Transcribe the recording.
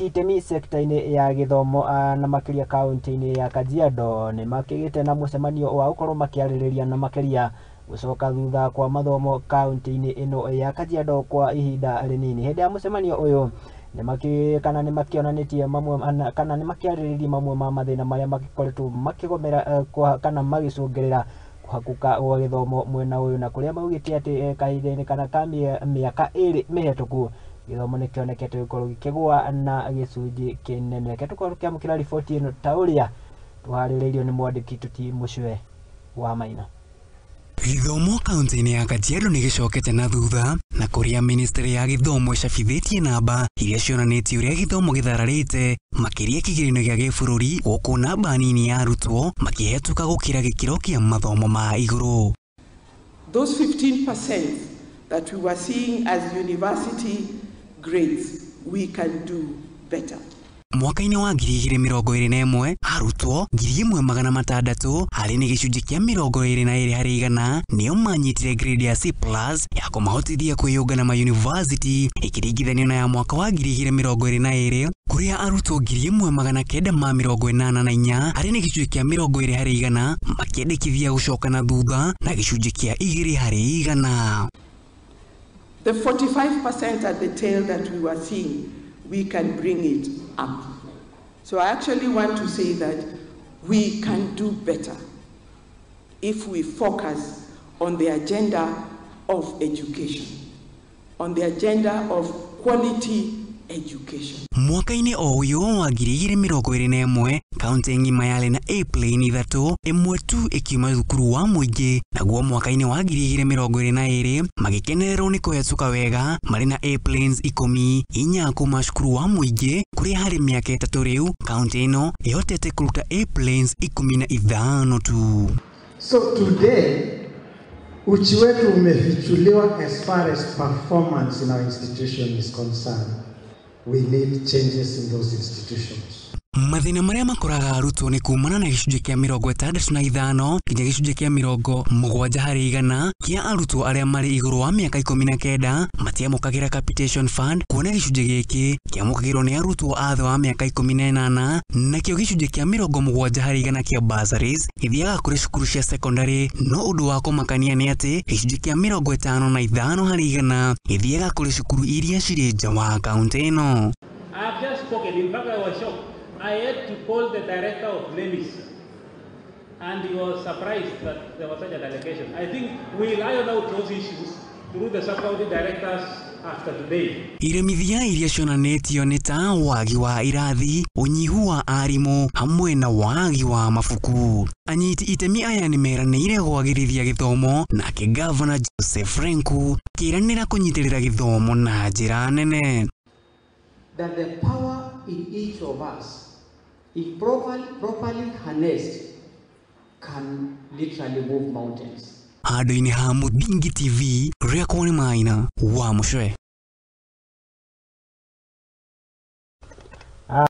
Itemi sekta-inĩ ya gĩthomo na makĩria kaunti-inĩ ya Kajiado nĩ makĩgĩte na mũcemanio wa gũkorwo makĩarĩrĩria na makĩria gũcoka thutha kwa mathomo kaunti-inĩ ĩno ya Kajiado kwa ihinda rĩnini. Hĩndĩ ya mũcemanio ũyũ nĩ kana nĩ makĩonanĩtie mamwe kana nĩ makĩarĩrĩirie mamwe ma mathĩna marĩa magĩkoretwo makĩgomera kana magĩcũngĩrĩra kũhakũka gwa gĩthomo mwena ũyũ, na kũrĩa maugĩte atĩ kahinda-inĩ kana ka mĩaka 2 mĩhetũku gĩthomo nĩ kĩonekete gũkorwo gĩkĩgũa na gĩcunjĩ kĩnene. Reke tũkorwo tũkĩamũkĩra riboti ĩno ta ũrĩa tũharĩrĩirio nĩ mwandĩki Tuti Mũcwe wa Maina. Gĩthomo kaunti-inĩ ya Kajiado nĩ gĩcokete na thutha, na kũrĩa ministry ya gĩthomo ĩcabithĩtie namba iria cionanĩtie ũrĩa gĩthomo gĩthararĩte makĩria kĩgeranio gĩa gĩbũrũri, gũkũ namba nini ya arutwo makĩhetũka gũkĩra gĩkĩro kĩa mathomo ma igũrũ. Those 15% that we were seeing as university grades, we can do better. Mwaka-inĩ wa 2021 arutwo 1600 harĩ nĩ gĩcunjĩ kĩa 22 harĩ igana nĩo manyitire grade ya C+ ya kũmahotithia kwĩyũngana ma university, ĩkĩringithanio na ya mwaka wa 2022 kũrĩa arutwo 1984 harĩ nĩ gĩcunjĩ kĩa 20 harĩ igana makĩendekithia gũcoka na thutha na gĩcunjĩ kĩa 2 harĩ igana. The 45% at the tail that we were seeing, we can bring it up. So I actually want to say that we can do better if we focus on the agenda of education, on the agenda of quality education. Mwaka-inĩ o ũyũ wa 2021 kaunti ng'ima yarĩ na A plane 3, ĩmwe tu ĩkiuma thukuru wa mũingĩ, naguo mwaka-inĩ wa 2022 magĩkenererwo nĩ kũhetũka wega marĩ na A planes 10, 4 kuma cukuru wa mũingĩ, kũrĩa harĩ mĩaka 3 rĩu kaunti ĩno ĩhotete kũruta A planes 15 tu. So today uchi wetu umefichuliwa as far as performance in our institution is concerned. We need changes in those institutions. Mathĩna marĩa makoraga arutwo nĩ kumana na gĩcunjĩ kĩa 65 nginya gĩcunjĩ kĩa 70 harĩ igana kĩa arutwo arĩa marĩ igũrũ wa mĩaka 19 matiamũkagĩra capitation fund, kuona gĩcunjĩ gĩkĩ kĩamũkagĩrwo nĩ arutwo a thĩ wa mĩaka 18, nakĩo gĩcunjĩ kĩa 70 harĩ igana kĩa bursaries gĩthiaga kũrĩ cukuru cia secondary. No ũndũ wa kũmakania nĩ atĩ gĩcunjĩ kĩa 55 harĩ igana gĩthiaga kũrĩ cukuru iria cirĩ nja wa kaunti ĩno. I have just spoken. In fact, I was shocked. I had to call the director of NEMIS, and he was surprised that there was such a delegation. I think we'll iron out those issues through the sub-county directors after today. Iremithia iria cionanĩtio nĩ ta wagi wa irathi, ũnyihu wa arimũ hamwe na wagi wa mabuku. Anyiti itemi aya nĩ meranĩire kwagĩrithia gĩthomo, nake Gavana Joseph Lenku akĩĩranĩra kũnyitĩrĩra gĩthomo na njĩra nene. That the power in each of us, if properly harnessed, can literally move mountains. Handũ-inĩ ha Mũthingi TV, rĩakwo nĩ Maina wa Mũcwe.